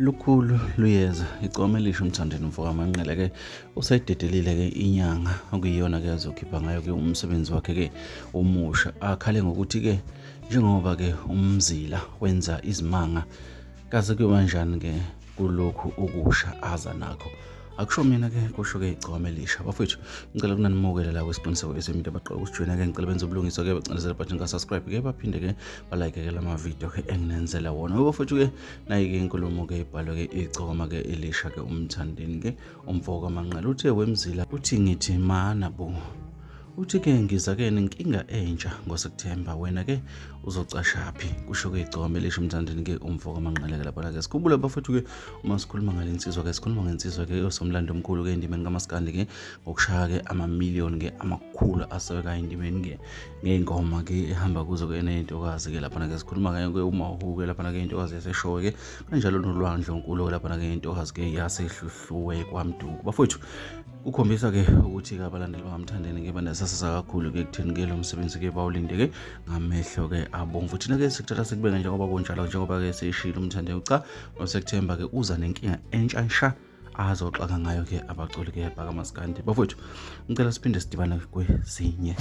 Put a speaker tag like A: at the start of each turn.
A: Lukhulu luyeza igcome elisha uMthandeni mfokaManqele ke useyidedelile ke inyanga okuyiyona ke azokhipha ngayo ke umsebenzi wakhe ke omusha akhale ngokuthi ke njengoba ke umzila wenza izimanga kaze kuyobanjani ke kulokhu okusha aza nakho akusho mina ke kusho ke igcokama elisha bafowethu ngicela kunanimukele la kwisiqiniseko eseminto abaqala ukusijoyina ke ngicela benze ubulungiswa ke bacindezele button ka subscribe ke baphinde ke balike ke lama video ke enginenzela wona bafowethu ke nayi ke inkulumo ke ibhalwe ke igcokama ke elisha ke umthandeni ke umfo kaManqele uthe wemzila uthi ngithi mana bo Uthi ke ngiza ke nenkinga entsha ngoSeptember wena ke uzocashaphi kusho ke igcome elisho umthandeni ke umfo kaManqele ke lapha ke sikhumbule bafethu ke uma sikhuluma ngale nsizwa ke sikhuluma ngensizwa ke osomlando omkhulu ke endimeni kaMaskandi ke ngokushaya ke ama-million ke amakhulu asebeka endimeni ke ngey'ngoma ke ehamba kuzo ke ney'ntokazi ke laphana ke sikhuluma ngayo ke umahu ke laphana ke intokazi yaseshowe ke kanjalo nolwandle onkulu ke laphana ke intokazi ke yasehluhluwe kwamduku bafowethu Kukhombisa ke ukuthi ke abalandeli bakaMthandeni ke banesasasa kakhulu ke ekutheni ke lo msebenzi ke bawulinde ke ngamehlo ke abomvu. Thina ke sikuthatha sikubeke njengoba kunjalo njengoba ke seyishilo uMthandeni cha ngoSeptember ke uza nenkinga entsha nsha azoxaka ngayo ke abaculi ke bakaMaskandi. Bafowethu ngicela siphinde sidibane kwezinye.